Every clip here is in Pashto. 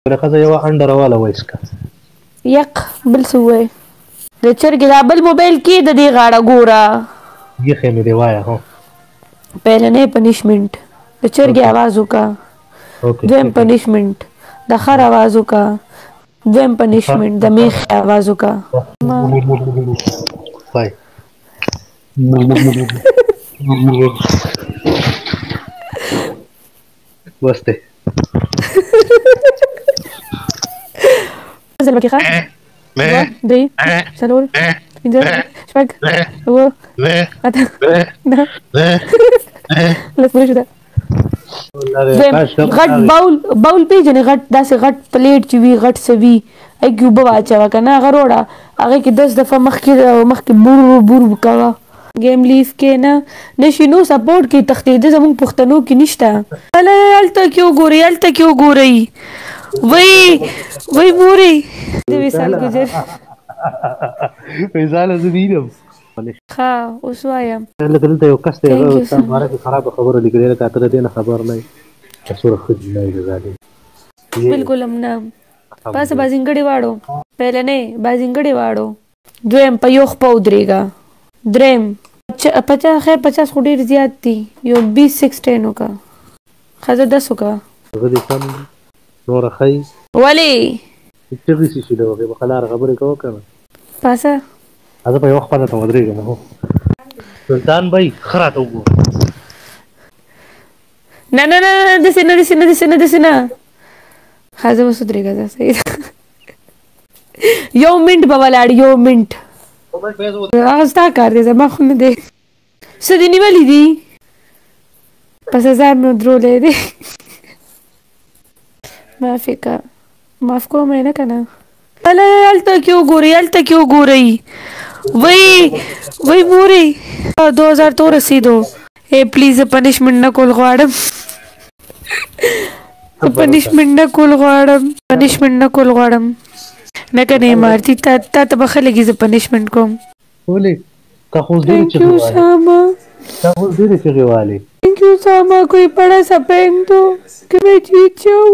ښځه یوه انډه راواله وایس کا. یق بل څه ووایې؟ د چرګې دا بل موبایل کې د دې غاړه ګوره. یخې مې دی وایه. هو، پهلنی پنشمنټ د چرګې اواز وکا. دویم پنشمنټ د خر اواز وکا. دویم پنشمنټ د میخې اواز وکا. وای بس دی ځل پکې. ښه، 2، 3، 4، 5، 6، 7، 8، 9، 10 پوره شو. ده غټ باول، باول پیژنې؟ غټ داسې غټ پلیټ چې وي، غټ څه وي، هغې کې اوبه واچوه که نه، هغه روړه هغې کې 10 دفعه مخکې مخکې بور بور کوه. ګیم لیف کې نه نشي نو سپورټ کې تښتېده زموږ پښتنو کې نشته. هله هلته کې وګورئ، هلته کې وګورئ. وای وای مورې د وصال ګجر وصال زه وینم. ښه اوس وایم، لکه دلته یو کس دی، هغه ستا باره کې خرابه خبره لیکلې، لکه ته د دې نه خبر نه یې چې څومره ښه جینۍ ده ظالم. بالکل هم نه. پاسه بازینګړې واړو، پهلنۍ بازینګړې واړو. دویم په یو خپه ودرېږه. دریم 50، خیر 50 خو ډېر زیات دي، یو 20 16 وکړه. ښځه 10 وکړه. هغه دې سم نوره ښیي. ولې چغې څه شي؟ د هغې په قلاره خبرې کوه که نه. پاسه زه په یوه خپه درته ودرېږم. هو سلطان بھائی، ښه راته وګوره. نه نه نه نه، داسې نه، داسې نه، داسې نه، داسې نه. ښه زه اوس ودرېږه، زه صحیح ده. یو منټ به ولاړ، یو منټ. هغه ستا کار دی، زما خو نه دی. څه دې نیولي دي؟ په سزا مې ودرولی دی. معافي که معاف کوم یې نه که نه. هله هلته کې وګورئ، هلته کې وګورئ. وای وای مورې 2000 ته ورسېدو. ای پلیز، زه پنشمنټ نه کول غواړم، پنشمنټ نه کول غواړم، پنشمنټ نه کول غواړم. نه که نه مارتي تا ته به ښه لګي زه پنشمنټ کوم. ولې؟ تا خو اوس ډېرې ثانک چغې یو والې، ساما، تا خو اوس ډېرې چغې والې. ثانک یو ساما، کوئی بڑا سا پینک دو کہ میں جیت جاؤں.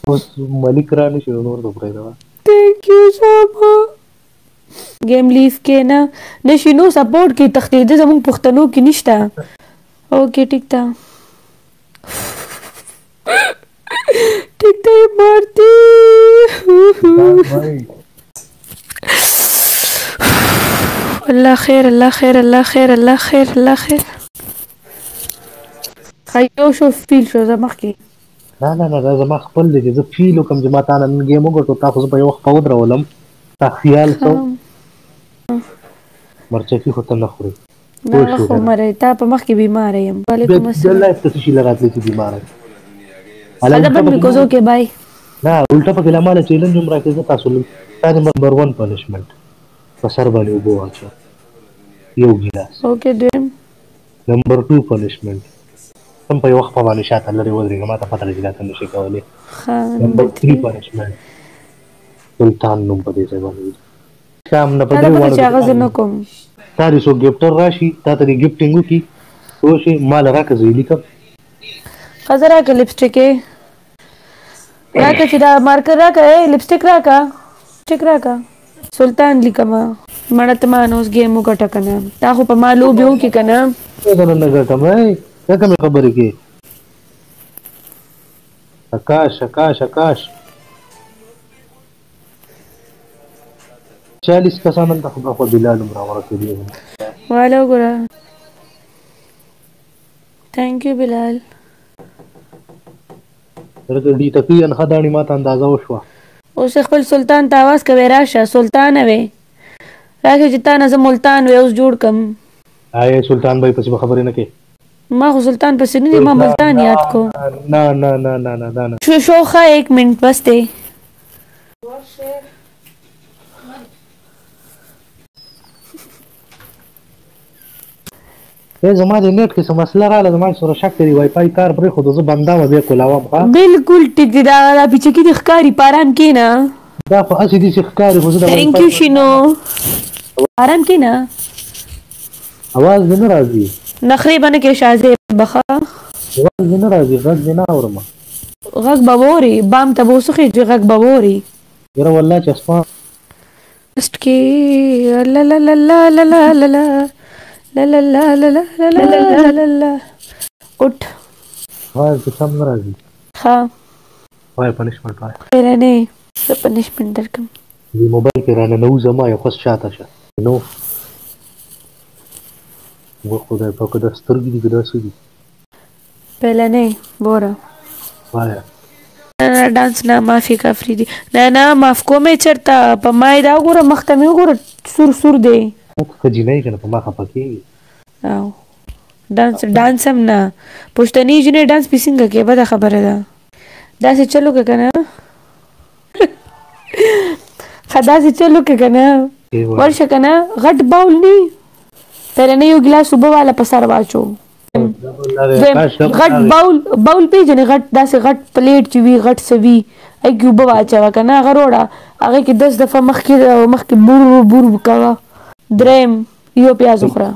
اوس ملک را نه شي نور ته پرېږده. ثانک یو ساما. ګیم لیف کې نه نشي نو سپورټ کې تښتېده زموږ پښتنو کې نشته. اوکې ټیک ده، ټیک ده مارتي. سلطان بھائی الله خیر، الله خیر، الله خیر، الله خیر، الله خیر. یو شو فیل شو زه مخکې. نه نه نه، دا زما خپل دی چې زه فیل وکړم چې ما تا نه نن ګیم وګټو. تا خو زه په یو خپه ودرولم. تا خیال څه مرچکي خو ته نه خورې؟ نه خو مره تا په مخ کې بیمار یم. وعلیکم السلام. بیا لایف ته څه شي له راتلې چې بیمار یم؟ هله بند مې کوزو کې بای. نه، الټه پکې لا ماله چیلنج هم راکړې. زه تاسو تا د نمبر 1 پنشمنټ په سر باندې اوبه واچوه یو ګیلاس. اوکې دویم نمبر 2 پنشمنټ هم په یو خپه باندې شاته لرې ودرېږه، ما ته پته ده چې دا ته نشې کولی. ښه نمبر 3 پنشمنټ سلطان نوم په دې ځای باندې شام نه په تا درې پته واړو چې هغه زه نه کوم. تا دې څوک ګفټر راشي، تا ته دې ګفټینګ وکړي، پوه شې؟ ما له راکړه، زه یې لیکم. ښځه راکړه، لپسټیک یې راکړه، چې دا مارکر راکړه، ای لپسټیک راکړه، لپسټیک راکړه، سلطان لیکم. مړه ته ما نو اوس ګیم وګټه که نه؟ تا خو په ما لوبې وکړې که نه؟ زه نه ګټم. ای دا کومې خبرې کې؟ آکاش آکاش آکاش، 40 کسان دلته خو خو بلال هم راورسېدی. واله وګوره. ثانک یو بلال. لکه ډي تکي انخه داڼي ما ته اندازه وشوه. اوس خپل سلطان ته اواز کوي، راشه سلطان وې، راشه چې تا نه زه ملتان وې اوس جوړ کم. آی سلطان بھائی پسې به خبرې نه کوې. ما خو سلطان پسې نه دي، ما ملتان یاد کو. نه نه نه نه نه دا نه شو شو. ښه 1 منټ بس دی. ای زما د نېټ کې څه مسله راغله، زما سره شک دی. وای فای کار پرېښود، زه بنده وم بیا کولاوم. ښه بالکل ټیک دی. دا دا پیچکی دې ښکاري، په آرام کښېنه. دا خو هسې داسې ښکاري، خو زه د ثانک یو شینو. آرام کښېنه. اواز دې نه راځي. نخرې به نه کوې شازې بخښه. اواز دې نه راځي، غږ دې نه اورم. غږ به ووري، بام ته به وسخېږي، غږ به ووري. یاره والله چې اسمان ټیسټ کې لا لا لا لا لا لا لا لا لا لا لا لا لا لا لا لا اٹھ. وایه چې سم نه راځي. ښه وایه، پنشمنټ وایه. پیرنې زه پنشمنټ درکم. دې موبایل کې رانه نوځه، ما یو خس شاته شه. نو و خدای پاک، دا سترګې دي که دا څه دي؟ پیلنې بوره وایه. نه ډانس نه، معافي کافري دي. نه نه، معاف کومې چرته په ما یې دا وګوره، مخ ته مې وګوره، سور سور دی. ښه جینۍ که نه په ما خفه کېږي. او ډانس ډانس هم نه، پښتني جنې ډانس پې څنګه کې؟ بده خبره ده. داسې چلو که کنه، ښه داسې چلو که کنه، ورشه کنه. غټ باول نی پهلنۍ یو ګلاس اوبه واله په سر واچو. غټ باول، باول پیژنې؟ غټ داسې غټ پلیټ چې وي، غټ څه وي، هغې کې اوبه واچوه که نه، هغه روړه، هغې کې 10 دفعه مخکې مخکې بور بور کوه. دریم یو پیاز وخوره.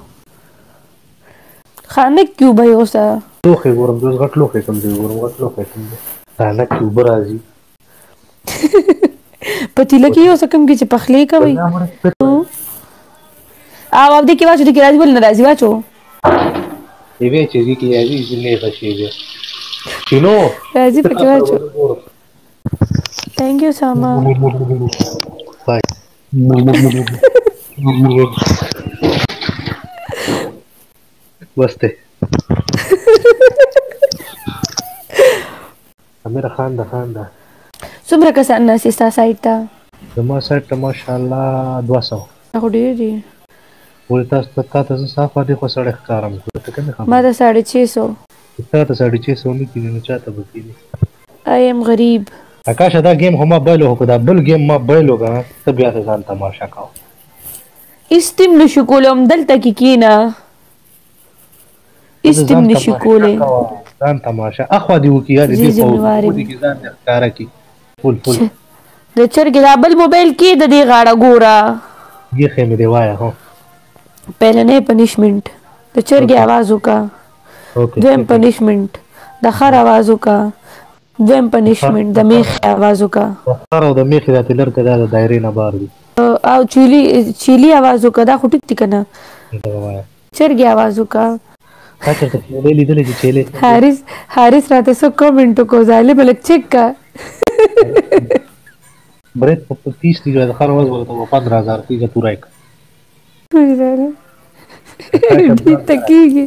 خانک کې اوبه یوسه. لوښی ګورم، اوس غټ لوښی کوم دی ګورم، غټ لوښی کوم دی؟ خانک کې اوبه راځي. پتیله کې یوسه، کوم کې چې پخلی کوي. او او دې کې واچو، دې کې راځي، ولې نه راځي؟ واچو. یوې چې دې کې راځي، نه بشي بیا شنو راځي پکې، واچو. ثانک یو ساما. بای. بس ته امیر خان ده، خان ده. څومره کسان ناست ستا سایډ ته؟ زما سایډ ته ماشاءالله 200. دا خو ډېر دي. ولې تاسو ته، تا ته زه صاف دې خو سړی ښکارم، خو ته کومې خبرې؟ ما ته 650. تا ته 650 نه کېږي نو چا ته به کېږي؟ آی ایم غریب. آکاشه، دا ګیم خو ما بایلو، خو دا بل ګیم ما بایلو که نه، ته بیا ته ځان تماشا کوه. هیڅ ټیم نشو کولی، همدلته کې کښېنه، هیڅ ټیم نشي کولی. ځان تماشا اخوا دې وکړي یا دې زه دې خوا ذمهوار وکړي یم. کې ځان دې ښکاره کړي فول فول. د چرګې دا بل موبایل کې د دې غاړه ګوره. یخې مې دی، وایه. هو، پهلنی پنشمنټ د چرګې اواز وکړه. دویم پنشمنټ د خر اواز وکړه. دویم پنشمنټ د میخې اواز وکړه. د خر او د میخې راته لرکه، دا د دایرې نه بار دي. او چیلی، چیلی اواز وکړه. دا خو ټیک دی که نه؟ دغه وایه. چرګې اواز وکړه. تا چېرته چیلې لیدلې چې چیلې؟ حارث، حارث راته څه کومنټ وکړو ظالمه، لږ چیک کا. برید په 30 دی، د خر اواز ورته په 15,000 کېږي، پوره یې کړه. ظالم ډېر ته کېږي.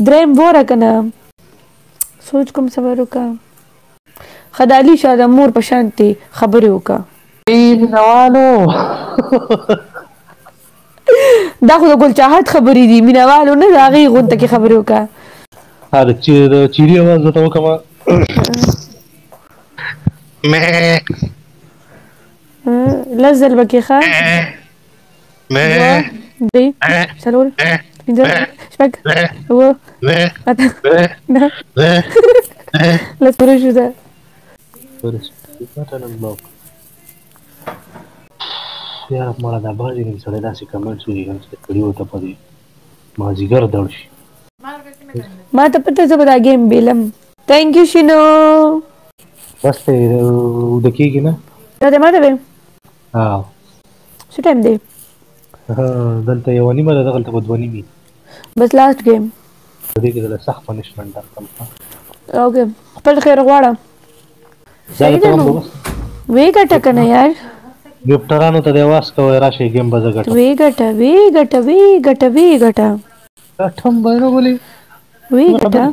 دریم وره که نه، سوچ کوم، صبر وکړه. خدالي شاه د مور په شانتې خبرې وکړه. ای مینوالو، دا خو د ګل چاهت خبرې دي، مینوالو نه، د هغې غونته کې خبرې وکړه. ها، د چیري اواز درته وکړم؟ مې لس ځل به کې. ښه، 2، 3، 4، 5، 6، 7، 8، 9، 10. پوره شو. ده یاره مړه، دا بعضې نیم سړی داسې کمنټس ولیکل چې سړي ورته په دې مازیګر دړ شي. ما ته پته، زه به دا ګیم بیلم. ثانک یو شینو. بس ته اوده کېږي نه؟ دا دی ما ته وې. ها. څه ټایم دی؟ دلته 1:30 ده، دغلته به 2:30. بس لاست ګیم. په دې کې دله سخت پنشمنټ درکړم. اوکې، خپل خیر غواړم. دا صحیح ده. ته هم نو بس وی ګټه کنه یار. ګفټرانو ته د اواز کوی، راشئ، ګیم به زه ګټم. وی ګټه، وی ګټه، وی ګټه، وی ګټه. ګټم به نه، ولې؟ وی ګټه.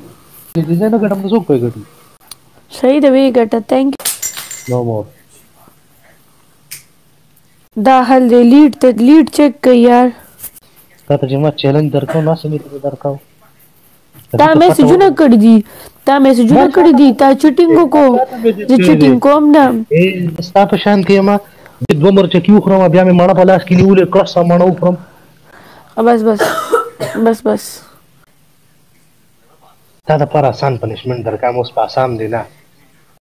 چې زه نه ګټم نو څوک به ګټي؟ صحیح ده، وی ګټه. ثانک نو مور. دا حل دی. لیډ ته لیډ چیک کوي یار. تا ته چې ما چیلنج درکاو نو هسې مې ته درکاو. تا میسجونه کړي دي، تا میسجونه کړي دي، تا چیټینګ وکړو، زه چیټینګ کوم نه. ستا په شان کې ما دوه مرچکي وخورم، بیا مې مڼه په لاس کې نیولې کړسه مڼه وخورم. بس بس بس بس. تا دپاره اسان پنشمنټ درکام اوس، په اسان دی نه،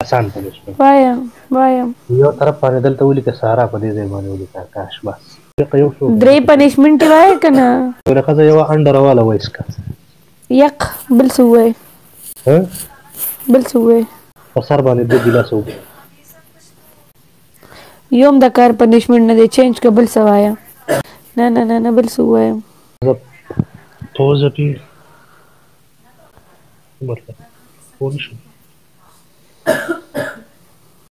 اسان پنشمنټ. وایم، وایم. یو طرف باندې دلته ولیکه سارا، په دې ځای باندې ولیکه آکاش، بس یو شو. درې پنشمنټ وای کنه. ښځه یوه انډر واله وایسکه. یق بل څه ووایه. ها؟ بل څه ووایه. په سر باندې دوه ګیلاسه اوبه. یو هم د کار پنشمنټ نه دی، چینج که، بل څه وایه. نه نه نه نه، بل څه ووایم؟ پوزه پی مطلب پوه نه شوم.